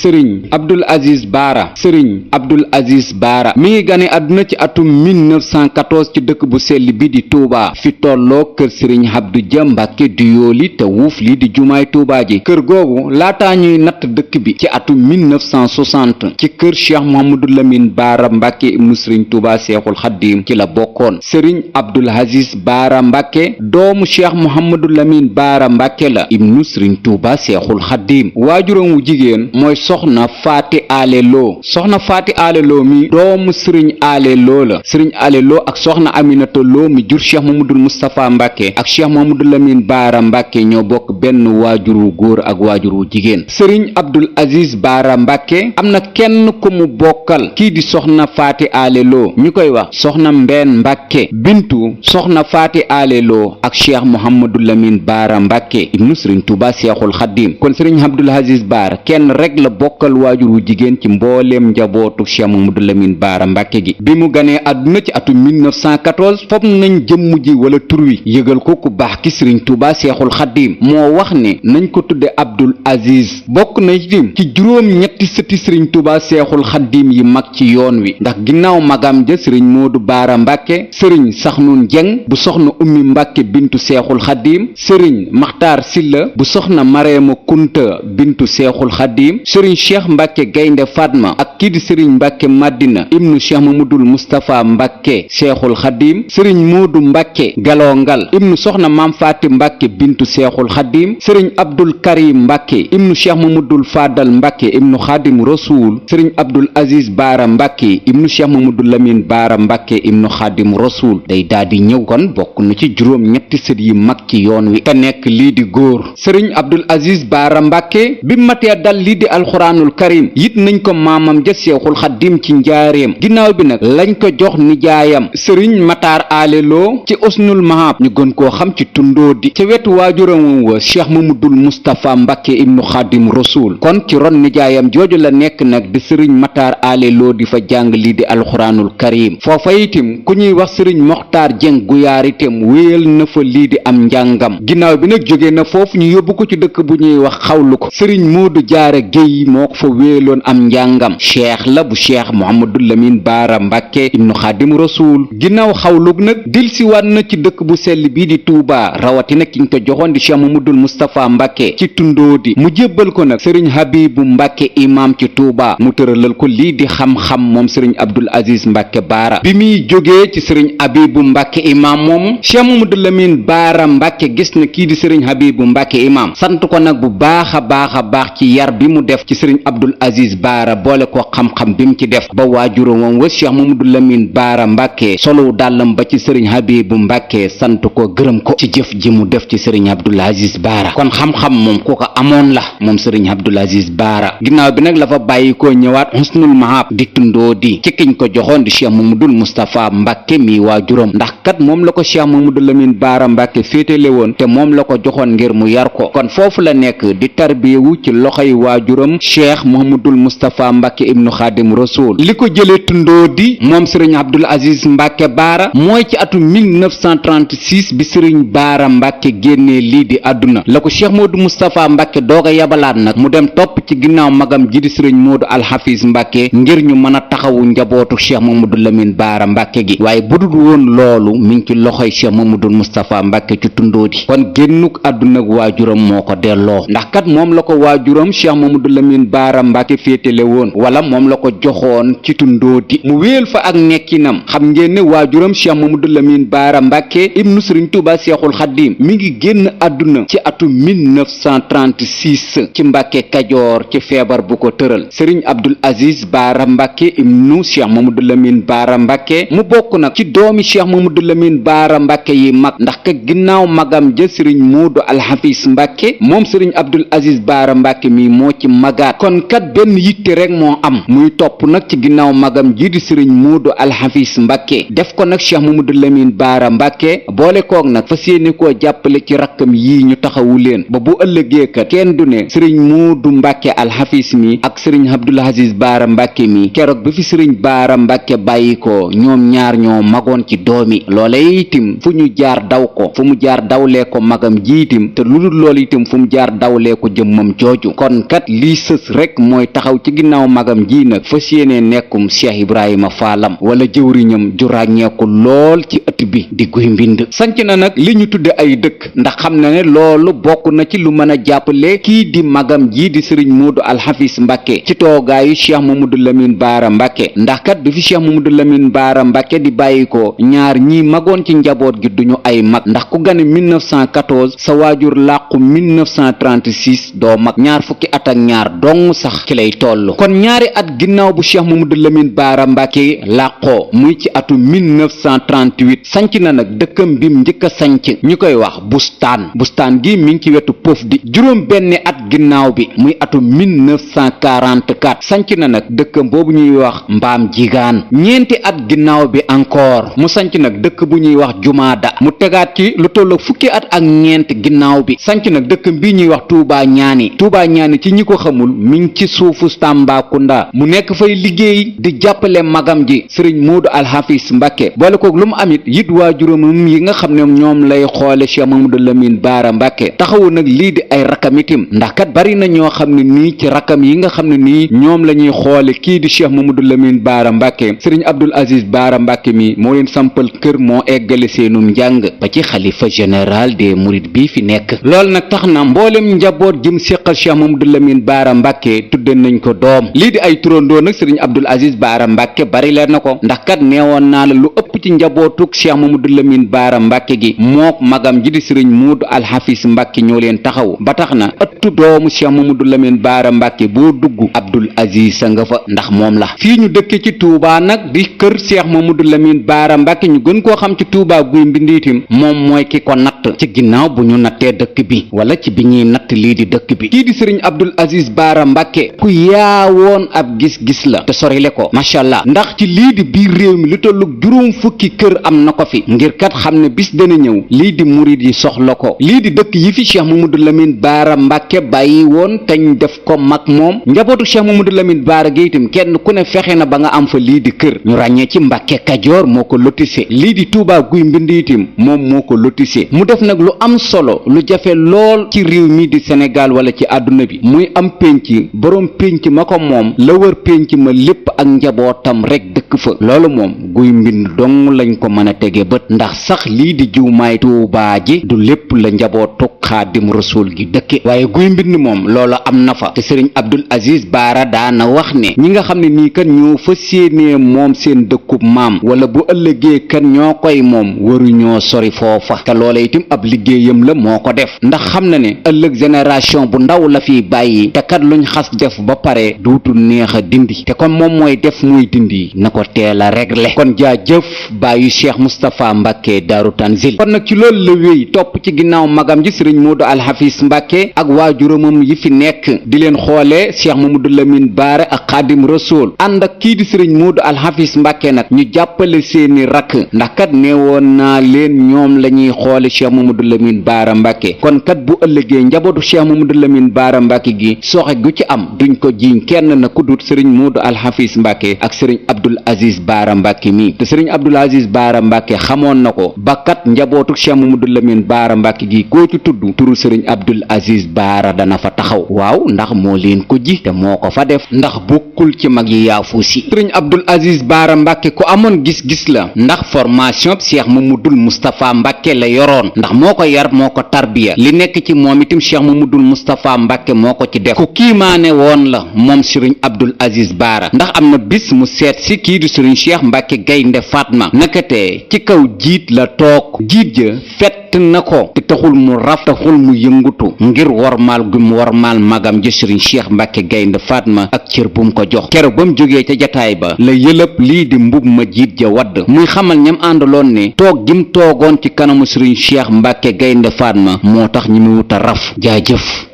sëriñ Abdul Aziz Baara sëriñ Abdul Aziz Baara mi ngi gane àdduna ci atum 1914 ci dëkk bu sell bi di Touba fi tolloo kër sëriñ Abdou Dia Mbàkke di yooli te wuuf lii di jumaay Touba ji kër googu laataa ñuy natt dëkk bi ci atum 1960 ci kër Cheikh Mouhamadou Lamine Baara Mbàkke ibnu sëriñ Touba Seexul Xaddiim ci la bokkoon sëriñ Abdul Aziz Baara Mbàkke doomu Cheikh Mouhamadou Lamine Baara Mbàkke la ibnu sëriñ Touba Seexul Xaddiim waajuram wu jigéen mooy soxna Faati Ale Lo soxna Faati Ale Lo mi doomu sëriñ Ale Lo la sëriñ Ale Lo ak soxna Aminata Lo mi jur Cheikh Mamadou Moustapha Mbàkke ak Cheikh Mamadou Lamine Baara Mbàkke ñoo bokk benn waajur wu góor ak waajur wu jigéen sëriñ Abdul Aziz Baara Mbàkke am na kenn ku mu bokkal kii di soxna Faati Ale Lo ñu koy wax soxna Mbeen Mbàkke bintu soxna Faati Ale Lo ak Cheikh Mouhamadou Lamine Baara Mbàkke ibnu sëriñ Touba Seexul Xaddiim kon sëriñ Abdul Aziz Baara kenn rek la bokkal waajur wu jigéen ci mbooleem njabootu Cheikh Mamadou Lamine Baara Mbàkke gi bi mu ganee àdduna ci atum 1914 fopp nañ jëmm ji wala tur wi yëgal ko ku baax ki sëriñ Touba Seexul Xaddiim moo wax ne nañ ko tudde Abdul Aziz bokk na itam ci juróom ñetti sëti sëriñ Touba Seexul Xaddiim yi mag ci yoon wi ndax ginnaaw magam ja sëriñ Moodu Baara Mbàkke sëriñ Saxnun Jeng bu soxna Ummi Mbàkke bintu Seexul Xaddiim sëriñ Maxtaar Silla bu soxna Mareema Kunta bintu Seexul Xaddiim sëriñ Cheikh Mbàkke Gaynde Fatma ak kii di sëriñ Mbàkke Madina ibnu Cheikh Mamadul Moustapha Mbàkke Seexul Xaddiim sëriñ Moodu Mbàkke Galongal ibnu soxna Maam Faati Mbàkke bintu Seexul Xaddiim sëriñ Abdul Karim Mbàkke ibnu Cheikh Mamadul Fadal Mbàkke ibnu Xaadim Rasuul sëriñ Abdul Aziz Baara Mbàkke ibnu Cheikh Mamadul Lamin Baara Mbàkke ibnu Xaadim Rasuul day daldi ñëw kon bokk na ci juróom ñetti sët yi mag ci yoon wi te nekk lii di góor sëriñ Abdul Aziz Baara Mbàkke bi matee dal lii di alxuraanul karim yit nañ ko maamam ja Seexul Xaddiim ci njaareem ginnaaw bi nag lañ ko jox nijaayam sëriñ Mataar Ale Lo ci Usnul Mahab ñu gën koo xam ci Tundoodi ca wetu waajuram wa Cheikh Mamadul Moustapha Mbàkke ibnu Xaadim Rasuul kon ci ron nijaayam jooju la nekk nag di sëriñ Mataar Ale Lo di fa jàng lii di alxuraanul karim foofa itam ku ñuy wax sëriñ Moxtaar Jeng Guyaar itam wéyal na fa lii di am njàngam ginnaaw bi nag jóge na foofu ñu yóbbu ko ci dëkk bu ñuy wax xawlu ko sëriñ Moodu Jaara Géy moo ko fa wéeloon am njàngam cheikh la bu cheikh Mouhamadou Lamine Baara Mbàkke ibnu Xaadim Rasuul ginnaaw xawlug nag dilsiwaat na ci dëkk bu sell bii di Touba rawatina ki ñu ko joxoon di cheikh Mamadul Moustapha Mbàkke ci Tundoodi mu jébbal ko nag sëriñ Habibu Mbàkke imam ci Touba mu tëralal ko lii di xam-xam moom sëriñ Abdul Aziz Mbàkke Baara bi muy jógee ci sëriñ Habibu Mbàkke imam moomu cheikh Mamadou Lamine Baara Mbàkke gis na kii di sëriñ Habibu Mbàkke imam sant ko nag bu baax a baax ci yar bi mu def ci sëriñ Abdul Aziz Baara boole ko xam-xam bi mu ci def ba waajuram moom wa cheikh Mamadou Lamine Baara Mbàkke solow dàllam ba ci sëriñ Habibu Mbàkke sant ko gërëm ko ci jëf ji mu def ci sëriñ Abdul Aziz Baara kon xam-xam moom ku ko amoon la moom sëriñ Abdul Aziz Baara ginnaaw bi nag la fa bàyyi ko ñëwaat Husnul Mahab di Tundoodi ci kiñ ko joxoon di cheikh Mamadul Moustapha Mbàkke mi waajuram ndax kat moom la ko cheikh Mamadou Lamine Baara Mbàkke féetale woon te moom la ko joxoon ngir mu yar ko kon foofu la nekk di tarbiyewu ci loxoy waajuram cheikh Mouhamadul Moustapha Mbàkke ibnu Xaadim Rasuul li ko jëlee Tundoodi moom sëriñ Abdul Aziz Mbàkke Baara mooy ci atum 1936 bi sëriñ Baara Mbàkke génnee lii di àdduna la ko cheikh Modou Moustapha Mbàkke doog a yabalaat nag mu dem topp ci ginnaaw magam ji di sëriñ Modou Alxafiis Mbàkke ngir ñu mën a taxawu njabootu cheikh Mamadou Lamine Baara Mbàkke gi waaye budul woon loolu mi ngi ci loxoy cheikh Mamadou Moustapha Mbàkke ci Tundoodi kon génnuk àdduna ak waajuram moo ko delloo ndax kat moom la ko waajuram cheikh Mamadou Lamine Baara Mbàkke féetale woon wala moom la ko joxoon ci Tundoodi mu wéel fa ak nekkinam xam ngeen ne waajuram cheikh Mamadou Lamine Baara Mbàkke ibnu sëriñ Tuuba Seexul Xaddiim mi ngi génn àdduna ci atum 1936 ci Mbàkke Kajoor ci feebar bu ko tëral sëriñ Abdul Aziz Baara Mbàkke ibnu cheikh Mamadou Lamine Baara Mbàkke mu bokk nag ci doomi cheikh Mamadou Lamine Baara Mbàkke yi mag ndax ka ginnaaw magam ja sëriñ Moodu Alxafiis Mbàkke moom sëriñ Abdul Aziz Baara Mbàkke mi moo ci magaat kon kat benn yitte rek moo am muy topp nag ci ginnaaw magam ji di sëriñ Moodu Alxafiis Mbàkke def ko nag cheikh Mamadou Lamine Baara Mbàkke boole koog nag fas yéene koo jàppale ci rakkam yii ñu taxawu leen ba bu ëllëgee kat kenn du ne sëriñ Moodu Mbàkke alxafis mi ak sëriñ Abdul Aziz Baara Mbàkke mi keroog bi fi sëriñ Baara Mbàkke bàyyi ko ñoom ñaar ñoo magoon ci doomi loole itim fu ñu jaar daw ko fu mu jaar dawlee ko magam jiitim te lu dul loolu itam fu mu jaar dawlee ko jëmmam jooju kon kat lii sës rek mooy taxaw ci ginnaaw magam ji nag fas yéene nekkum Cheikh Ibrahima Fallam wala jëwriñam ju ràññeeku lool ci ëtt bi di Guy Mbind sanc na nag li ñu tudde ay dëkk ndax xam na ne loolu bokk na ci lu mën a jàppale kii di magam ji di sëriñ Moodu alxafis Mbàkke ci toogaayu Cheikh Mamadou Lamine Baara Mbàkke ndax kat bi fi Cheikh Mamadou Lamine Baara Mbàkke di bàyyi ko ñaar ñi magoon ci njaboot gi duñu ay mag ndax ku gane 1914 sa waajur làqu 1936 doo mag ñaar fukki at ak ñaar dong sax ci lay toll kon ñaari at ginnaaw bu Cheikh Mamadou Lamine Baara Mbàkke làqoo muy ci atu 1938 sanc na nag dëkkam bim njëkk a sanc ñu koy wax bustaan gi mi ngi ci wetu Pof di juróom benn at ginnaaw bi muy atu 1944 sanc na nag dëkkam boobu ñuy wax Mbaam Jigaan ñeenti at ginnaaw bi encore mu sanc nag dëkk bu ñuy wax Jumaada mu tegaat ci lu tollu fukki at ak ñeent ginnaaw bi sanc nag dëkkam bii ñuy wax Touba Ñaani ci ñi ko xamul mi ngi ci suufu Tambacounda mu nekk fay liggéey di jàppale magam ji sëriñ Moodu alxafis Mbàkke boole koog lu mu amit yit waajuramam yi nga xam ne ñoom lay xoole Cheikh Mamadou Lamine Baara Mbàkke taxawu nag lii di ay rakam itim ndax kat bari na ñoo xam ne nii ci rakam yi nga xam ne nii ñoom la ñuy xoole kii di Cheikh Mamadou Lamine Baara Mbàkke sëriñ Abdul Aziz Baara Mbàkke mi moo leen sampal kër moo eggale seenum njàng ba ci xalifa général des mourides bii fi nekk loolu nag tax na mboolem njaboot jëm séqal Cheikh Mamadou Lamine Baara Mbàkke tudde nañ ko doom lii di ay turandoo nag sëriñ Abdul Aziz Baara Mbàkke bari leen na ko ndax kat neewoon naa la lu ëpp ci njabootug Cheikh Mamadou Lamine Baara Mbàkke gi mook magam ji di sëriñ Moodu alxafis Mbàkke ñoo leen taxaw ba tax na ëttu doomu Cheikh Mamadou Lamine Baara Mbàkke boo dugg Abdul Aziz sa nga fa ndax moom la fii ñu dëkke ci Touba nag di kër Cheikh Mamadou Lamine Baara Mbàkke ñu gën koo xam ci Touba Guy Mbind itam moom mooy ki ko natt ci ginnaaw bu ñu nattee dëkk bi wala ci bi ñuy natt lii di dëkk bi kii di sëriñ Abdul Aziz Baara Mbàkke ku yaawoon ab gis-gis la te sorile ko macha allah ndax ci lii di biir réew mi lu tollug juróom fukki kër am na ko fi ngir kat xam ne bis dana ñëw lii di murid yi soxla ko lii di dëkk yi fi Cheikh Mamadou Lamine Baara Mbàkke bàyyi woon teñ def ko mag moom njabootu Cheikh Mamadou Lamine Baara gi itam kenn ku ne fexe na ba nga am fa lii di kër ñu ràññee ci Mbàkke Kajoor moo ko lotise lii di Touba Guy Mbind itam moom moo ko lotise mu def nag lu am solo lu jafe lool ci réew mi di Sénégal wala ci àdduna bi muy am pénc boroom pénc ma ko moom la wër pénc ma lépp ak njabootam rek dëkk fa loolu moom Guy Mbind dong lañ ko mën a tege bët ndax sax lii di jumaay Tuubaa ji du lépp la njabootu Xaadim Rasuul gi dëkke waaye Guy Mbind moom loolu am na fa te sëriñ Abdul Aziz Baara daana wax ne ñi nga xam ne nii kan ñoo fa séenee moom seen dëkkub maam wala bu ëllëgee kan ñoo koy moom waruñoo sori foofa te loola itam ab liggéeyam la moo ko def ndax xam na ne ëllëg génération bu ndaw la fi bàyyi te kat luñ xas def ba pare duutu neex a dindi te kon moom mooy def muy dindi na ko teel a régler kon jaajëf bàyyu Cheikh Moustapha Mbàkke Daaru Tanzil kon nag ci loolu la wéy topp ci ginnaaw magam ji sëriñ Moodu alxafis Mbàkke ak waajuramam yi fi nekk di leen xoole Cheikh Mamadou Lamine Baara ak Xaadim Rasuul ànd ak kii di sëriñ Moodu alxafis Mbàkke nag ñu jàppale seeni rakk ndax kat neewoon naa leen ñoom la ñuy xoole Cheikh Mamadou Lamine Baara Mbàkke kon kat bu ëllëgee njabootu Cheikh Mamadou Lamine Baara Mbàkke gi soxe gu ci am duñ ko jiiñ kenn na ku dut sëriñ Moodu alxafis Mbàkke ak sëriñ Abdul Aziz Baara Mbàkke mi te sëriñ Abdul Aziz Baara Mbàkke xamoon na ko ba kat njabootu Cheikh Mamadou Lamine Baara Mbàkke gi koo ci tudd turu sëriñ Abdul Aziz Baara dana fa taxaw waaw ndax moo leen ko ji te moo ko fa def ndax bokkul ci mag yi yaafuusi sëriñ Abdul Aziz Baara Mbàkke ku amoon gis-gis la ndax formation Cheikh Mamadou Moustapha Mbàkke la yoroon ndax moo ko yar moo ko tarbiya li nekk ci moom itam Cheikh Mamadou Moustapha Mbàkke moo ko ci def ku kiimaane woon la moom sëriñ Abdul Aziz Baara ndax am na bis mu seet si kii di sëriñ Cheikh Mbàkke Gaynde Fatma nakate ci kaw jiit la toog jiit ja fet na ko te taxul mu raf taxul mu yëngutu ngir wormaal gu mu wormaal magam ji sëriñ Cheikh Mbàkke Gaynde Fatma ak cër bu mu ko jox keroog ba mu jógee ca jataay ba la yëlëb lii di mbub ma jiit ja wadd muy xamal ñam àndaloon ne toog gim toogoon ci kanamu sëriñ Cheikh Mbàkke Gaynde Fatma moo tax ñi mu wuta raf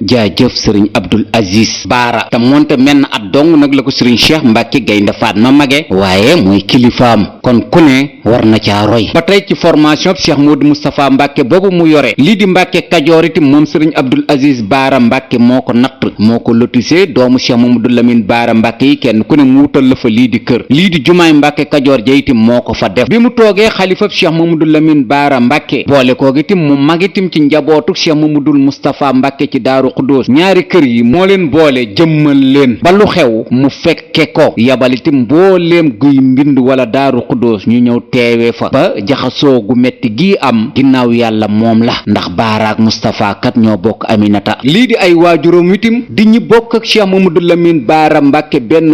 jaajëf sëriñ Abdul Aziz Baara te moonte menn at dong nag la ko sëriñ Cheikh Mbàkke Gaynde Fatma mage waaye mooy kilifaam kon ku ne war na caa roy ba tey ci formation Cheikh Modou Moustapha Mbàkke boobu mu yore lii di Mbàkke Kajoor itam moom sëriñ Abdul Aziz Baara Mbàkke moo moo ko natt moo ko lotissé doomu Cheikh Mamadou Lamine Baara Mbàkke yi kenn ku ne mu wutal la fa lii di kër lii di jumaay Mbàkke Kajoor ja itam moo ko fa def bi mu toogee xalifab Cheikh Mamadou Lamine Baara Mbàkke boole koog itam mu mag itam ci njabootu Cheikh Mamadou Moustapha Mbàkke ci Daaru Xuddoos ñaari kër yi moo leen boole jëmmal leen ba lu xew mu fekke ko yabal itam mbooleem guy mbind wala Daaru Xuddoos ñu ñëw teewee fa ba jaxasoo gu metti gi am ginnaaw yàlla moom la ndax Baara ak Moustapha kat ñoo bokk Aminata lii di ay waajuram itam di ñi bokk ak Cheikh Mamadou Lamine Baara Mbàkke benn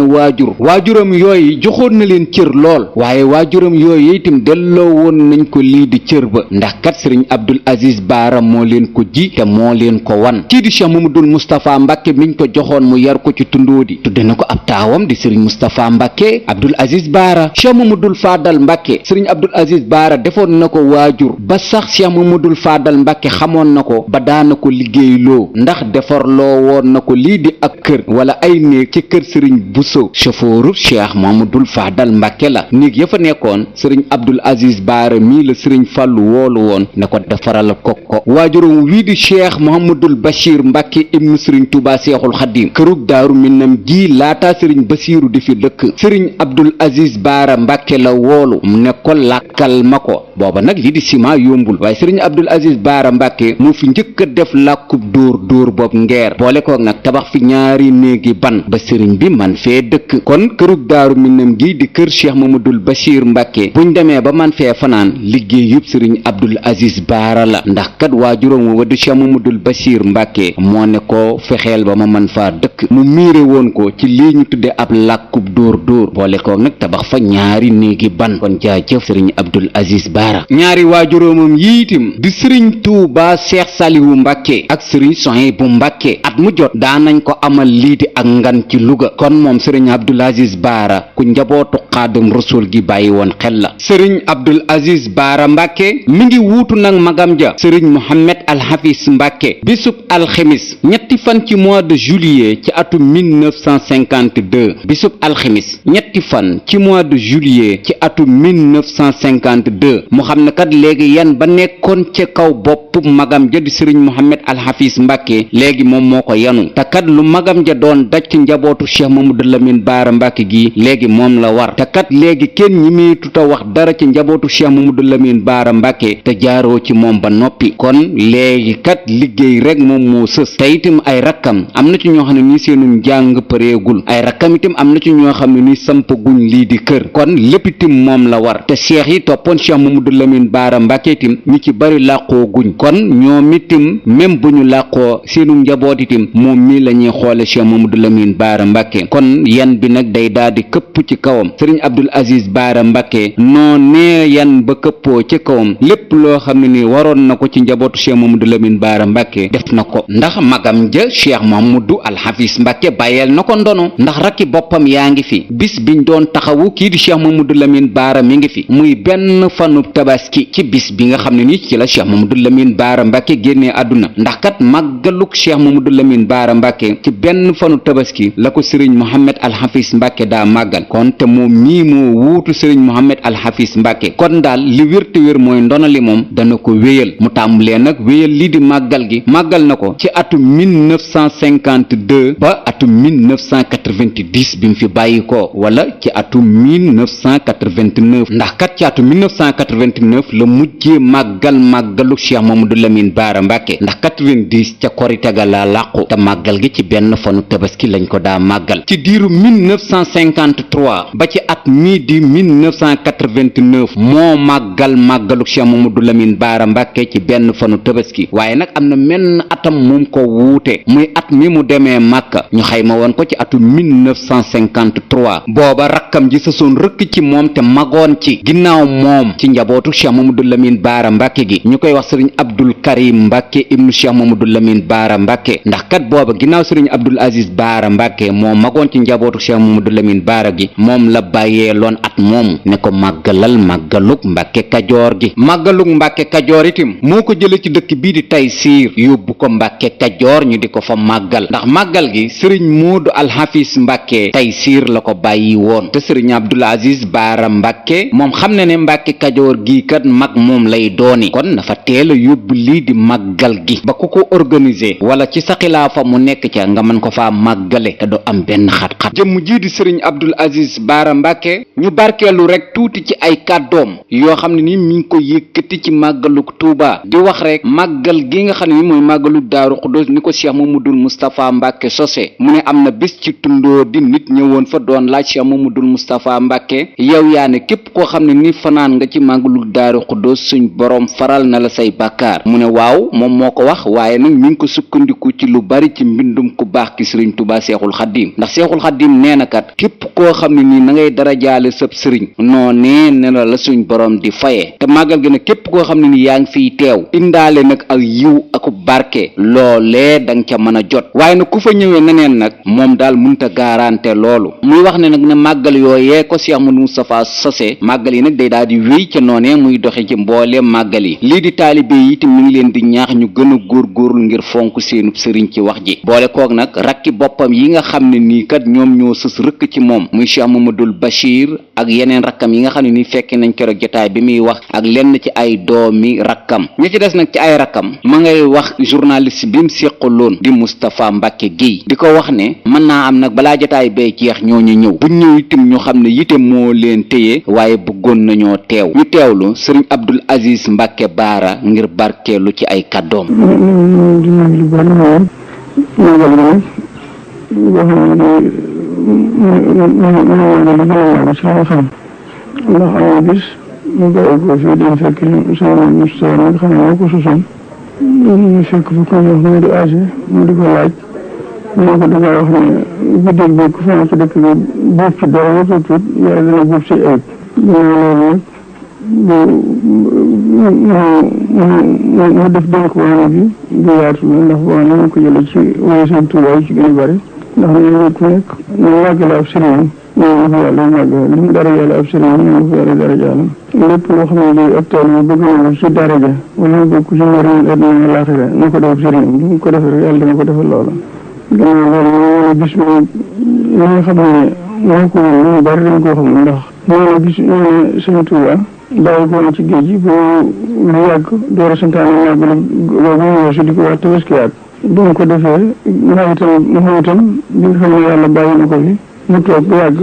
waajuram yooyu joxoon na leen cër lool waaye waajuram yooyu itam delloo woon nañ ko lii di cër ba ndax kat sëriñ Abdul Aziz Baara moo leen ko ji te moo leen ko wan kii di Cheikh Mamadou Moustapha Mbàkke miñ ko joxoon mu yar ko ci Tundóodi tudde na ko ab taawam di sëriñ Moustapha Mbàkke Abdul Aziz Baara Cheikh Mamadou Fadal Mbàkke sëriñ Abdul Aziz Baara defoon na ko waajur ba sax Cheikh Mamadou Fadal Mbàkke xamoon na ko ba daana ko liggéeyloo ndax defarloo woon na ko lii di ak kër wala ay néeg ci kër sëriñ Bousso chauffeuru Cheikh Mamadou Fadal Mbàkke la néeg ya fa nekkoon sëriñ Abdul Aziz Baara mii la sëriñ Fallu woolu woon ne ko defaral ko waajuram wii di Cheikh Mouhamadul Bachir Mbàkke ibnu sëriñ Touba Seexul Xadim kërug Daaru Minam ji laataa sëriñ Basiiru di fi dëkk sëriñ Abdul Aziz Baara Mbàkke la woolu ne ko làkkal ma ko booba nag lii di ciment yombul waaye sëriñ Abdul Aziz Baara Mbàkke moo fi njëkk a def làkkub dóor boobu ngeer boole ko nag tabax fi ñaari néegi ban ba sëriñ bi man fee dëkk kon kërug Daaru Minam gi di kër Cheikh Mamadul Bachir Mbàkke buñ demee ba man fee fanaan liggéey yëpp sëriñ Abdul Aziz Baara la ndax kat waajuróom wa di Cheikh Mamadul Bachir Mbàkke moo ne ko fexeel ba ma man faa dëkk mu miire woon ko ci lii ñu tudde ab làkkub dóor boole ko nag tabax fa ñaari néegi ban kon jaajëf sëriñ Abdul Aziz Baara ñaari waajuróomam yiitim di sëriñ Tuubaa Seex Saliwu Mbàkke ak sëriñ Sohaybu Mbàkke at mu jot daanañ ko amal lii di ak ngan ci Luga kon moom sëriñ Abdul Aziz Baara ku njabootu Xaadim Rasuul gi bàyyi woon xel la sëriñ Abdul Aziz Baara Mbàkke mi ngi wuutu nag magam ja sëriñ Mohammed Al Hafiz Mbàkke bisub alxemis ñetti fan ci mois de juillet ci atum 1952 bisub alxemis ñetti fan ci mois de juillet ci atum 1952 mu xam ne kat léegi yan ba nekkoon ca kaw bopp magam ja di sëriñ Mohammed Al Hafiz Mbàkke léegi moom moo ko yanu te kat lu magam ja doon daj ci njabootu Cheikh Mamadou Lamine Baara Mbàkke gi léegi moom la war te kat léegi kenn ñi muy tuta wax dara ci njabootu Cheikh Mamadou Lamine Baara Mbàkke te jaaroo ci moom ba noppi kon léegi kat liggéey rek moom moo sës te itam ay rakkam am na ci ñoo xam ne nii seenu njàng pareegul ay rakkam itam am na ci ñoo xam ne nii sampaguñ lii di kër kon lépp itam moom la war te cheikh yi toppoon Cheikh Mamadou Lamine Baara Mbàkke itam ñu ci bari làqoo guñ kon ñoom itam même bu ñu làqoo seenu njaboot itam moom mii la ñuy xoole Cheikh Mamadou Lamine Baara Mbàkke kon yan bi nag day daal di këpp ci kawam sëriñ Abdul Aziz Baara Mbàkke noo nee yan ba këppoo ci kawam lépp loo xam ne ni waroon na ko ci njabootu Cheikh Mamadou Lamine Baara Mbàkke def na ko ndax magam ja Cheikh Mamadou Al Hafiz Mbàkke bàyyeel na ko ndono ndax rakki boppam yaa ngi fi bis biñ doon taxawu kii di Cheikh Mamadou Lamine Baara mi ngi fi muy benn fanub tabaski ci bis bi nga xam ne ni ci la Cheikh Mamadou Lamine Baara Mbàkke génnee àdduna ndax kat màggaluk Cheikh Mamadou Lamine Baara Mbàkke ci benn fanu tabaski la ko sëriñ Mohammed Al Hafiz Mbàkke daa màggal kon te moom mii moo wuutu sëriñ Mohammed Al Hafiz Mbàkke kon daal li wér te wér mooy ndona li moom dana ko wéyal mu tàmbalee nag wéyal lii di màggal gi màggal na ko ci atum 1952 ba atum 1990 bi mu fi bàyyi ko wala ci atum 1989 ndax kat ci atum 1989 la mujjee màggalu Cheikh Mamadou Lamine Baara Mbàkke ndax 90 ca korite ga la làqu te màggal gi ci benn fanu tabaski lañ ko daa màggal ci diiru 1953 ba ci at mii di 1989 moo màggalu Cheikh Mamadou Lamine Baara Mbàkke ci benn fanu tabaski waaye nag am na menn atam mum ko wuute muy at mi mu demee Màkka ñu xayma woon ko ci atum 1953 booba rakkam ji sësoon rëkk ci moom te magoon ci ginnaaw moom ci njabootu Cheikh Mamadou Lamine Baara Mbàkke gi ñu koy wax sëriñ Abdul Karim Mbàkke ibnu Cheikh Mamadou Lamine Baara Mbàkke ndax kat booba ginnaaw sëriñ Abdul Aziz Baara Mbàkke moo magoon ci njabootu Cheikh Mamadou Lamine Baara gi moom la bàyyee loon at moomu ne ko màggalal màggaluk Mbàkke Kajoor gi màggaluk Mbàkke Kajoor itam moo ko jële ci dëkk bii di Taysiir yóbbu ko Mbàkke Kajoor ñu di ko fa màggal ndax màggal gi sëriñ Moodu Al Hafiz Mbàkke Taysiir la ko bàyyi woon te sëriñ Abdul Aziz Baara Mbàkke moom xam xam ne Mbàkke Kajoor gii kat mag moom lay dooni kon dafa teel a yóbbu lii di màggal gi ba ku ko organiser wala ci sa xilaafa mu nekk ca nga mën ko faa màggale te du am benn xat-xat. jëmm jii di sëriñ Abdul Aziz Baara Mbàkke ñu barkeelu rek tuuti ci ay kàddoom yoo xam ne ni mi ngi ko yëkkati ci màggalu Tuuba di wax rek màggal gi nga xam ne ni mooy màggalu Daaru Xudoos ni ko Cheikh Mamadul Moustapha Mbàkke sose mu ne am na bés ci tundoo di nit ñëwoon fa doon laaj Cheikh Mamadul Moustapha Mbàkke yow yaa ne képp koo xam ne ni fanaan nga ci màggalu Daaru Xudoos suñ borom faral na la say bàkkaar mu ne waaw moom moo ko wax waaye nag mi ngi ko sukkandiku ci lu bari ci mbindum ku baax ki sëriñ Tuuba Seexul Xaddiim ndax Seexul Xaddiim nee na kat képp koo xam ne nii na ngay dara jaale sab sëriñ noonee ne la suñ borom di faye te màggal gi nag képp koo xam ne ni yaa ngi fiy teew indaale nag ak yiw aku barke loolee danga ca mën a jot waaye nag ku fa ñëwee neneen nag moom daal munta garanté loolu muy wax ne nag ne màggal yooyee ko Cheikh Amadou Moustapha sose màggal yi nag day daal di wéy ca noonee muy doxe ci mbooleem màggal yi lii di taalibe yi itam mi ngi leen di ñaax ñu gën a góorgóorlu ngir fonk seenub sëriñ ci wax ji boole koog nag rakki boppam yi nga xam ne nii kat ñoom ñoo sës rëkk ci moom muy Cheikh Mamadul Bachir ak yeneen rakkam yi nga xam ne nii fekk nañ keroog jotaay bi muy wax ak lenn ci ay doomi rakkam ñi ci des nag ci ay rakkam ma ngay wax journaliste bi mu séqaloon di Moustapha Mbacke Guèye di ko wax ne mën naa am nag balaa jotaay bee jeex ñooñu ñëw bu ñëw itam ñu xam ne yite moo leen téye waaye bëggoon nañoo teew ñu teewlu sëriñ Abdul Aziz Mbacke Baara ngir barkeelu ci ay kàddoom. ndax am na bis mu bàyyi ko fii dem fekk sama Moustapha nag xam ne moo ko sosoon ñu fekk fi ko wax mu di âgé mu di ko laaj moo ko dangay wax ne guddeeg bi ku fanaan ci dëkk bi buub ci dara ba tuut yàlla dana buub si ayib loolu nag mu def dénk waane bi bu yaatu la ndax boo ne ko jële ci woy seen Tuubaa yi ci gën a bari ndax ne ku nekk ñu màggale ab sëriñam ñoo ko yàlla màgg li mu dara yàlla ab sëriñam ñoo ko yàlla dara jàllam lépp loo xam ne day ab tool mu bëgg na ci daraja wala mu bëgg ci njëriñ àddina laaxira na ko def ab sëriñam lu mu ko defee rek yàlla dana ko defal loola gannaaw loolu moo bis bi li nga xam ne moo ko woon ñu bari dañ koo xam ndax ñoo gis ñoo ne Sëñ Tuubaa bàyyi ko ci géej gi boo lu yàgg door a santaane màggal boobu ñëw si di ko wax tabaskiyaat bu mu ko defee mu itam bi nga xam ne yàlla bàyyi na ko fi mu toog bu yàgg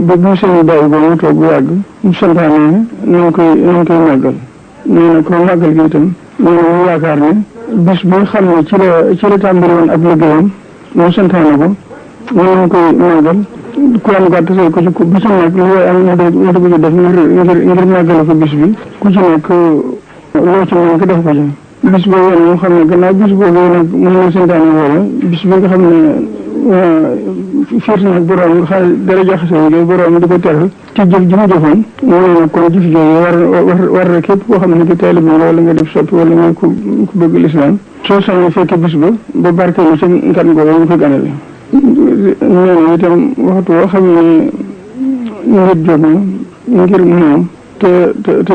ba bu seen bàyyi boobu mu toog bu yàgg mu santaane nañ koy màggal nee na ko màggal gi itam nee na mu yaakaar ne bis bi nga xam ne ci la tàmbali woon ab liggéeyam mu santaane ko nañ koy màggal ku am gàtt say ko ci ku bisu nekk lu am ñu di ko ci def ngir màggale ko bis bi ku ci nekk loo ci mën ko def ko ci bis boobu yéen moo xam ne gannaaw bis boobu nag mën na santaane boobu bis bi nga xam ne fiir nag borom nga xam ne dara jaxase yooyu borom di ko teral ci jëf ji mu jëfoon mooy nag kon jëf jooju war na képp koo xam ne ki taalibe nga wala nga def soppi wala nga ku bëgg lislaam soo sañee fekke bis ba barkeelu ci ngan googu ñu ko ganale nee na itam waxtu woo xam ne nit jóg na ngir moom te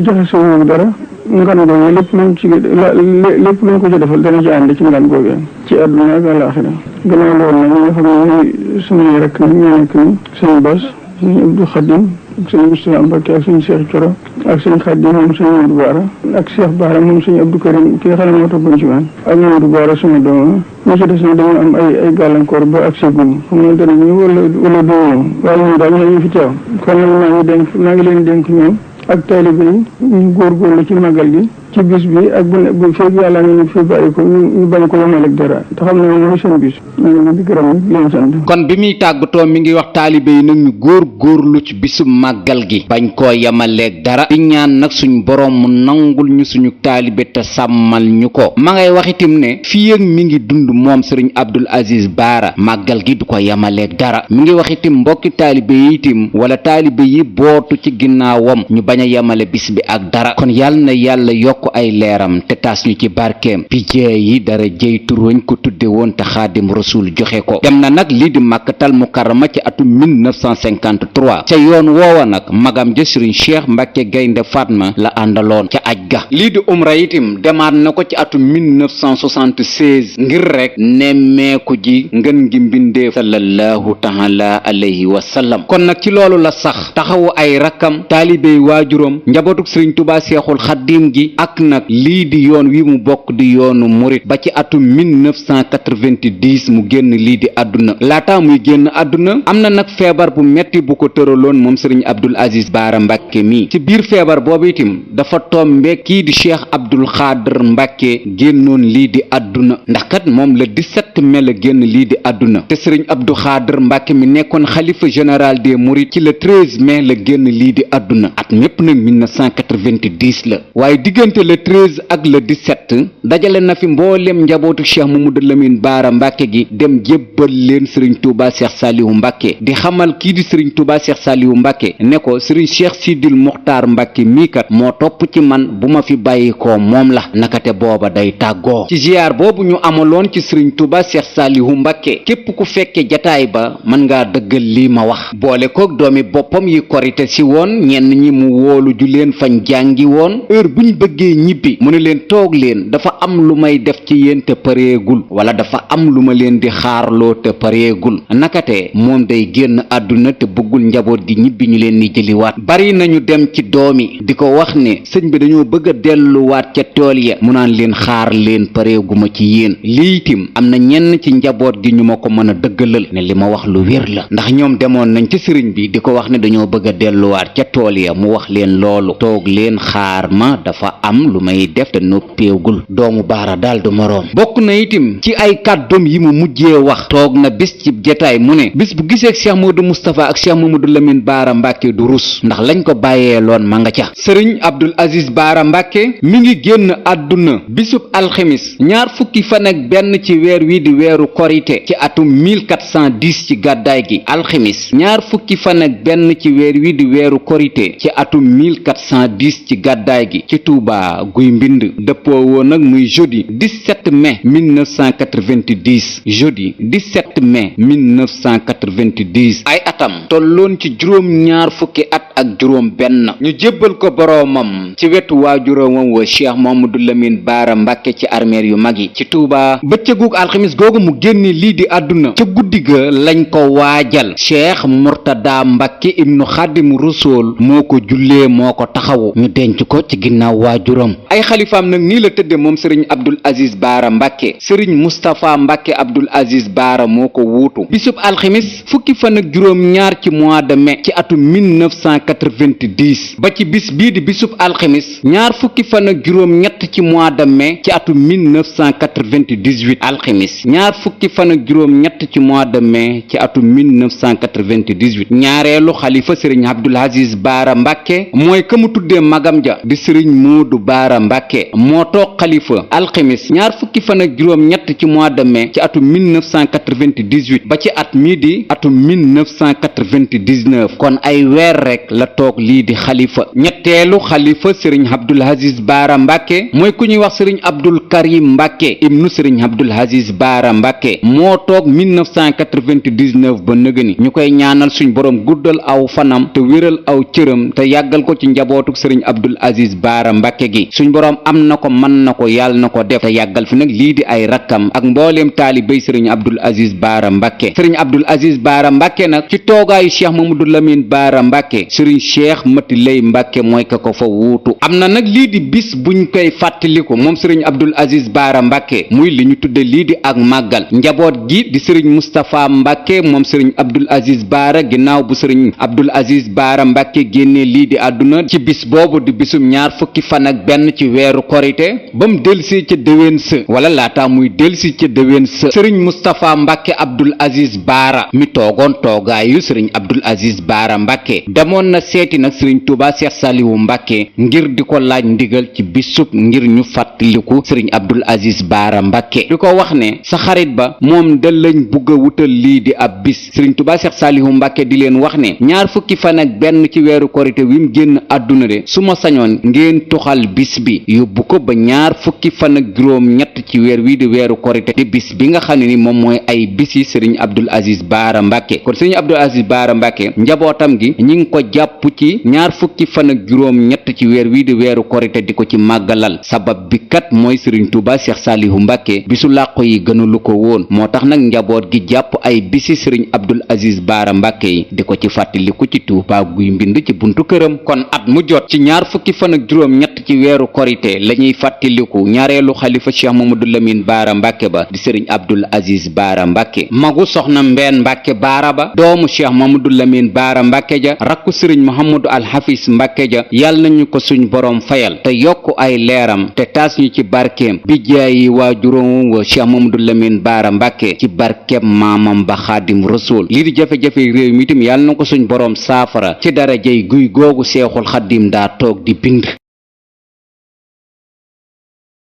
joxe sa wóobu dara ngan googu lépp luñ ko ci defal dana ci ànd ci ngan googu ci àdduna ak àllaaxira gannaaw loolu nag ñi nga xam ne suñuy rek ni ñoo nekk ni sëñ Bas sëñ Abdou Khadim ak sëñ Moustapha Mbacke ak sëñ Cheikh Thioro ak sëñ Khadim moom sëñ Amadou Baara ak Cheikh Baara moom sëñ Abdou Karim ki nga xam ne moo toppoon ci man ak Amadou Baara sama doom ñi ci des nag dañoo am ay gàllankoor ba ak segum xam ne dana ñu wala du ñëw waaye ñoom daal ñoo ñu fi teew kon nag maa ngi leen dénk ñoom ak taalibe yi ñu góorgóorlu ci màggal gi ci bis bi ak bu feeg yàlla ñu fi bàyyi ko ñu bañ ko yemal ak dara te xam ne moom mooy seen bis maa ngi leen di gërëm leen sant. kon bi muy tàggatoo mi ngi wax taalibe yi nag ñu góorgóorlu ci bisu màggal gi bañ koo yemaleeg dara di ñaan nag suñ borom mu nangul ñu suñu taalibe te sàmmal ñu ko ma ngay wax itam ne fii ak mi ngi dund moom sëriñ Abdul Aziz Baara màggal gi du ko yemaleeg dara mi ngi wax itam mbokki taalibe yi itam wala taalibe yi bootu ci ginnaawam ñu bañ a yemale bis bi ak dara kon yàlla na yàlla yokk yokk ay leeram te taas ñu ci barkeem bi yi dara jëy turwañ ko tudde woon te xaadim rasul joxe ko. dem na nag lii di màkkatal mukarrama ci atum 1953 ca yoon woowa nag magam ja sëriñ cheikh mbàkke gaynde fatma la àndaloon ca aj ga. lii di umra itim demaat na ko ci atum 1976 ngir rek nemmeeku ji ngën gi mbindeef sallallahu taala alayhi wa sallam. kon nag ci loolu la sax taxawu ay rakkam taalibey waajuram njabootuk sëriñ tubaa seexul xaddiim gi ak nag lii di yoon wi mu bokk di yoonu murit ba ci atum 1990 mu génn lii di àdduna. laata muy génn àdduna am na nag feebar bu metti bu ko tëraloon moom sëriñ Abdul Aziz Baara Mbàkke mi. ci biir feebar boobu itam dafa tombe kii di cheikh Abdul Xaadir Mbàkke génnoon lii di àdduna ndax kat moom le 17 mai la génn lii di àdduna te sëriñ Abdul Xaadir Mbàkke mi nekkoon xalifa général des mourides ci le 13 mai la génn lii di àdduna at mépp nag 1990 la. waaye diggante le 13 ak le 17 dajale na fi mboolem njabootu cheikh Mamadou Lamine Baara Mbàkke gi dem jébbal leen sëriñ Touba Cheikh Saliou Mbàkke di xamal kii di sëriñ Touba Cheikh Saliou Mbàkke ne ko sëriñ Cheikh Sidil Muxtaar Mbàkke mii kat moo topp ci man bu ma fi bàyyi ko moom la nakate booba day tàggoo. ci ziar boobu ñu amaloon ci sëriñ Touba Cheikh Saliou Mbàkke képp ku fekke jataay ba mën ngaa dëggal lii ma wax boole koog doomi boppam yi korite si woon ñenn ñi mu wóolu ju leen fañ jàngi woon heure bu ñu bëggee ñibbi mu ne leen toog leen dafa am lu may def ci yéen te pareegul wala dafa am lu ma leen di xaarloo te pareegul nakate moom day génn àdduna te bëggul njaboot gi ñibbi ñu leen di jëliwaat. bari nañu dem ci doomi di ko wax ne sëñ bi dañoo bëgg a delluwaat ca tool ya mu naan leen xaar leen pareeguma ci yéen. lii itam am na ñenn ci njaboot gi ñu ma ko mën a dëggalal ne li ma wax lu wér la ndax ñoom demoon nañ ci sëriñ bi di ko wax ne dañoo bëgg a delluwaat ca tool ya mu wax leen loolu toog leen xaar ma dafa am lu may def te noppeegul. doomu baara daal du moroom. bokk na itam ci ay kàddoom yi mu mujjee wax toog na bis ci jataay mu ne bis bu gisee cheikh Modou Moustapha ak cheikh Mamadou Lamine Baara Mbàkke du rus ndax lañ ko bàyyee loon ma nga ca. sëriñ Abdul Aziz Baara Mbàkke mi ngi génn àdduna bisub alxemis ñaar fukki fan ak benn ci weer wi di weeru korite ci atum 1410 ci gàddaay gi alxemis ñaar fukki fan ak benn ci weer wi di weeru korite ci atum 1410 ci gàddaay gi ci Touba guy mbind dëppoo woon nag muy jeudi 17 mai 1990 jeudi 17 mai 1990 ay atam tolloon ci juróom ñaar fukki at ak juróom benn ñu jébbal ko boroomam ci wetu waajuramam wa cheikh Mamadou Lamine Baara Mbàkke ci armeer yu mag yi ci Touba. bëccëgug alxamis googu mu génne lii di àdduna ca guddi ga lañ ko waajal cheikh Murtada Mbàkke ibnu Xaadim Rasuul moo ko jullee moo ko taxawu ñu denc ko ci ginnaaw waajuram. ay xalifaam nag nii la tëdde moom sëriñ Abdul Aziz Baara Mbàkke sëriñ Mustapha Mbàkke Abdul Aziz Baara moo ko wuutu bisub alxamis fukki fan ak juróom ñaar ci mois de mai ci atum 1990 ba ci bis bii di bisub alxamis ñaar fukki fan ak juróom ñett ci mois de mai ci atum 1998 alxamis ñaar fukki fan ak juróom ñett ci mois de mai ci atum 1998 ñaareelu xalifa sëriñ Abdul Aziz Baara Mbàkke mooy ka mu tuddee magam ja di sëriñ Moodu Baara Mbàkke moo toog xalifa alxamis ñaar fukki fan ak juróom ñett ci mois de mai ci atum 1998 ba ci at mii di atum 1999 kon ay weer rek la toog lii di xalifa. ñetteelu xalifa sëriñ Abdul Aziz Baara Mbàkke mooy ku ñuy wax sëriñ Abdul Karim Mbàkke ibnu sëriñ Abdul Aziz Baara Mbàkke moo toog 1999 ba nëgëni ñu koy ñaanal suñ borom guddal aw fanam te wéral aw cëram te yàggal ko ci njabootuk sëriñ Abdul Aziz Baara Mbàkke gi suñ borom am na ko mën na ko yàlla na ko def te yàggal fi nag lii di ay rakkam ak mbooleem taalibey sëriñ Abdul Aziz Baara Mbàkke. sëriñ Abdul Aziz Baara Mbàkke nag ci toogaayu cheikh Mamadou Lamine Baara Mbàkke sëriñ cheikh Mati Lay Mbàkke mooy ka ko fa wuutu. am na nag lii di bis buñ koy fàttaliku moom sëriñ Abdul Aziz Baara Mbàkke muy li ñu tudde lii di ak màggal njaboot gi di sëriñ Mustapha Mbàkke moom sëriñ Abdul Aziz Baara ginnaaw bu sëriñ Abdul Aziz Baara Mbàkke génnee lii di àdduna ci bis boobu di bisum ñaar fukki fan ak benn ci weeru korite ba mu delsi ca déwén sa wala laata muy delsi ca déwén sa sëriñ Mustapha Mbàkke Abdul Aziz Baara mi toogoon toogaayu sëriñ Abdul Aziz Baara Mbàkke demoon na seeti nag sëriñ Touba Cheikh Saliou Mbacke ngir di ko laaj ndigal ci bisub ngir ñu fàttaliku sëriñ Abdul Aziz Baara Mbacke di ko wax ne sa xarit ba moom da lañ bugg a wutal lii di ab bis sëriñ Touba Cheikh Saliou Mbacke di leen wax ne ñaar fukki fan ak benn ci weeru korite wi mu génn àdduna de su ma sañoon ngeen tuxal bis bi yóbbu ko ba ñaar fukki fan ak juróom ñett ci weer wi di weeru korite di bis bi nga xam ne ni moom mooy ay bisi sëriñ Abdul Aziz Baara Mbacke kon sëriñ Abdul Aziz Baara Mbacke njabootam gi ñi ngi ko jàpp ci ñaar fukki fan ak juróom ñett ci weer wi di weeru korite di ko ci màggalal sabab bi kat mooy sëriñ Touba Cheikh Saliou Mbacke bisu làqu yi gënalu ko woon moo tax nag njaboot gi jàpp ay bisi sëriñ Abdul Aziz Baara Mbacke yi di ko ci fàttaliku ci Touba guy mbind ci buntu këram kon at mu jot ci ñaar fukki fan ak juróom ñett ci weeru korite la ñuy fàttaliku ñaareelu xalifa Cheikh Mamadou Lamine Baara Mbacke ba di sëriñ Abdul Aziz Baara Mbacke magu soxna Mbeen Mbacke Baara ba doomu Cheikh Mamadou Lamine Baara Mbacke ja rakku sëriñ Mouhamadou Al Hafiz Mbacke ja yàlla nañu ko suñ boroom fayal te yokk ay leeram te taas ñu ci barkeem bi jaayi waajuróom wa Cheikh Mamadou Lamine Baara Mbacke ci barkeem maamam ba Xaadim Rasul lii di jafe-jafe réew mi itam yàlla na ko suñ boroom saafara ci darajay guy googu Seexul Xaadim daa toog di bind